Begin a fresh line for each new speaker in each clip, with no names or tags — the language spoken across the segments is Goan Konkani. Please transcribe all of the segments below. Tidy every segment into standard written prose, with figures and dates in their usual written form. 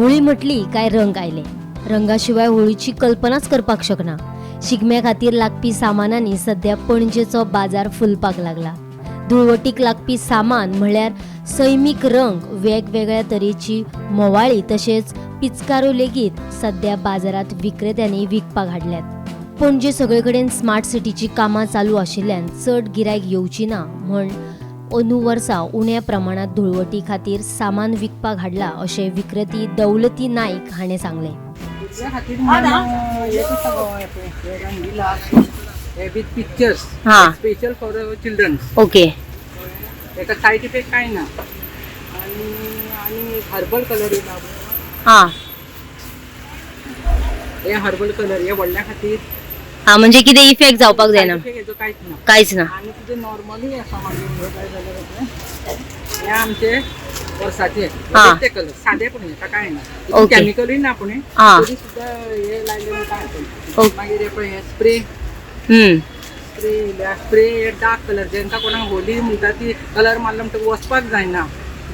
होळी म्हटली काय रंग आयले. रंगाशिवाय होळीची कल्पनाच करपाक शकना. शिगम्या खातीर लागपी सामानांनी सध्या पणजेचो बाजार फुलपाक लागला. धुळवटीक लागपी सामान म्हळ्यार सैमीक रंग, वेगवेगळ्या तरेची म्होवाळी तशेंच पिचकारो लेगीत सध्या बाजारात विक्रेत्यांनी विकपाक हाडल्यात. पणजे सगळे कडेन स्मार्ट सिटीची कामां चालू आशिल्ल्यान चड गिरायक येवची ना म्हण अंदू वर्सा उण्या प्रमाणात धुळवटी खातीर सामान विकपाक हाडला अशें विक्रेती दौलती नाईक हाणें सांगलें.
भुरग्यां खातीर म्हणून हे दिसता गो, हे पळय, हे रंगिला, हे विथ पिक्चर्स.
हा.
Special for children's.
Okay.
हेका सायड इफेक्ट कांय ना. आनी आनी हर्बल कलर येयला.
हां.
हे हर्बल कलर हे व्हडल्या खातीर.
हां, म्हणजे कितें इफेक्ट जावपाक जायना.
सायड इफेक्ट हेजो कांयच ना.
कांयच ना.
आनी तुजें नॉर्मली आसा. मागीर हे काय जाल्यार जातलें. हे आमचे वर्साचे
हा.
ते कलर सादे, पूण हेका कांय ना. केमिकलूय ना पूण हे. तरी सुद्दां हे लायले म्हूण काय जाता. मागीर हे पळय, हे स्प्रे. स्प्रे येयल्या. स्प्रे हे डार्क कलर. जेंका कोणाक होली म्हणटा ती कलर मारलो म्हणटकच वचपाक जायना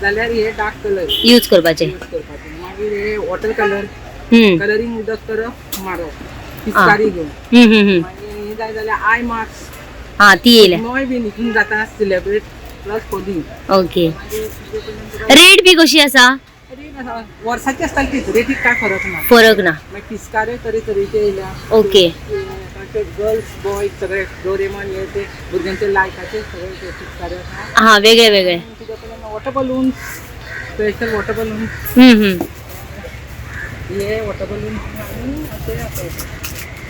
जाल्यार हे डार्क कलर
यूज करपाचे.
यूज करपाचे. मागीर हे वॉटर कलर, कलरींग उदक करप, मारप पिचकारी घेवन.
हम्म, हम्म, हम्म.
मागीर हे जाय जाल्यार आय मास्क.
हां, ती येयल्या.
नोय बीन हितून जाता सिलेब्रेट प्लस होली. मागीर तुजे कडल्यान तुका
रेट बी कशी आसा?
रेट आसा, वर्साची आसता तीच रेटीक काय फरक ना.
फरक ना.
मागीर पिचकाऱ्यो तरेतरेचे येयल्या. गर्ल्स बॉयज सगळे डोरेमॉन हे ते भुरग्यांचे लायकाचे सगळे ते पिचकाऱ्यो आसा.
हां, वेगळे वेगळे.
तुज्या कडल्यान water balloon, special water balloon.
हम्म हम्म
हे वॉटर बलून आनी अशे आसा.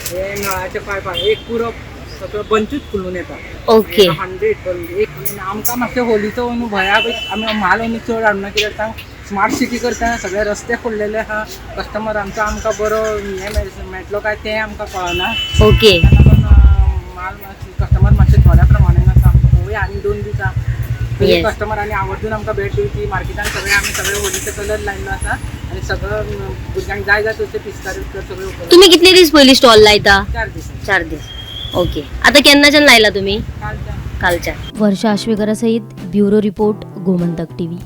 हे नळाचे पायपां एक पुरो सगळो बंचूच फुलून येता. 100 बलून एक. आनी आमकां मातशें होलीचो न्हू भंया आमी म्हाल अंदू चड हाडना. कित्याक सांग, स्मार्ट सिटी करता, सगळे रस्ते फोडलेले आहा. कस्टमर आमचो आमकां बरो हें मेळटलो काय तें आमकां कळना. ताका लागून माल कस्टमर मातशे थोड्या प्रमाणान आसा आमकां. पळोवया आनी 2 दिसा. कस्टमर आनी आवर्जून आमकां भेट दिवची. मार्केटान सगळे आमी सगळे होलीचे कलर लायल्लो आसा आनी सगळं भुरग्यांक जाय जाय तशे पिचकारी उदक सगळे उपलब्ध.
तुम्ही कितले दीस पयली स्टॉल लायता?
4 दीस.
4 दीस, ओके. आता केन्नाच्यान लायला तुम्ही?
कालच्या.
कालच्या. वर्षा आश्वेकरासहित ब्युरो रिपोर्ट, गोमंतक टीव्ही.